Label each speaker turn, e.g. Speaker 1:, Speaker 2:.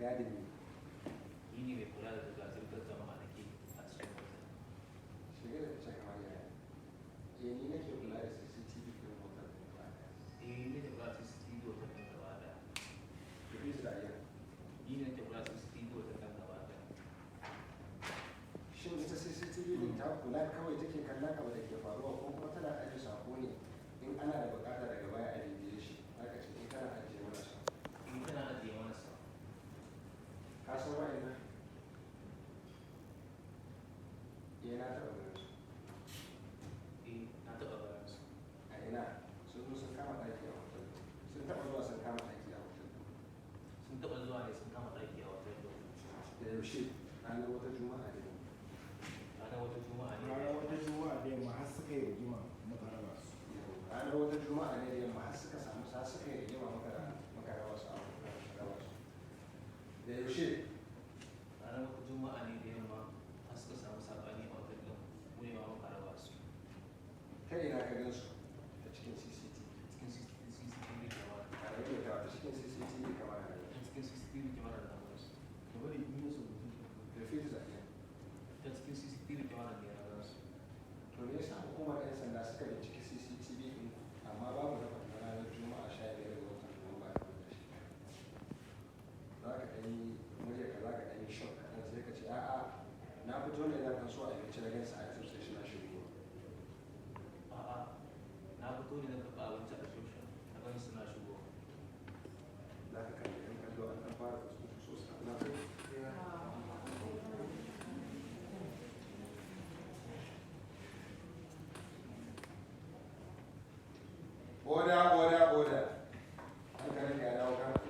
Speaker 1: Gadin ne?
Speaker 2: Ni ne mai kula da zirga-zirgar jama'a da ke a cikin hotel.
Speaker 1: Shiga da fice kamar yaya? Eh, ni nake kula da CCTV ɗin hotel ɗin gaba ɗaya.
Speaker 2: Eh, ni nake kula da CCTV hotel ɗin gaba ɗaya.
Speaker 1: Repeat that again.
Speaker 2: Ni ne nake kula da CCTV hotel ɗin gaba ɗaya.
Speaker 1: Shin ita CCTV din ta kula kawai take kallon abu da ke faruwa, ko kuma tana ajiye sako ne, in ana da bukata daga baya a bibiye shi? Zaka ce in tana ajiye mana sako.
Speaker 2: Eh, tana ajiye mana sako.
Speaker 1: Ka san wa'annan? Eh, na taɓa ganin su.
Speaker 2: Eh, na taɓa ganin su.
Speaker 1: A ina? Sun zo sun kama ɗaki a hotel? Sun taɓa zuwa sun kama ɗaki a hotel?
Speaker 2: Sun taɓa zuwa ne sun kama ɗaki a hotel ɗin.
Speaker 1: Da yaushe? Ranar wata Juma'a ne.
Speaker 2: Ranar wata Juma'a ne.
Speaker 3: Ranar wata Juma'a da yamma har suka yi rigima muka raba su.
Speaker 1: Ranar wata Juma'a ne da yamma har suka samu sa suka yi rigima, muka raba su a raba su. Da yaushe?
Speaker 2: Ranar wata Juma'a ne da yamma har suka samu saɓani a hotel ɗin, mu ne ma muka raba su.
Speaker 1: Ta ina ka gan su? Ta cikin CCTV.
Speaker 2: Cikin CCTV kyamara.
Speaker 1: A rage ta cikin CCTV kamar a
Speaker 2: Ta cikin CCTV kyamara na gan su.
Speaker 4: Ka bari in yi surutu.
Speaker 1: Repeat that again.
Speaker 2: Ta cikin CCTV kyamara ne na gan su.
Speaker 1: To, me yasa hukumar 'yan sanda suka binciki CCTV din amma babu record na ranar Juma'a 15 ga watan Nuwamba na wannan shekara? Za ka ɗan yi murya ka, za ka ɗan yi shock kaɗan, sai ka ce, "A'a, na fito ne zan so abinci na gansu a reception suna shigowa."
Speaker 2: A'a, na fito ne na karɓa abinci a reception na gan suna shigowa.
Speaker 1: Za ka kalli 'yan kallo, an ɗan fara.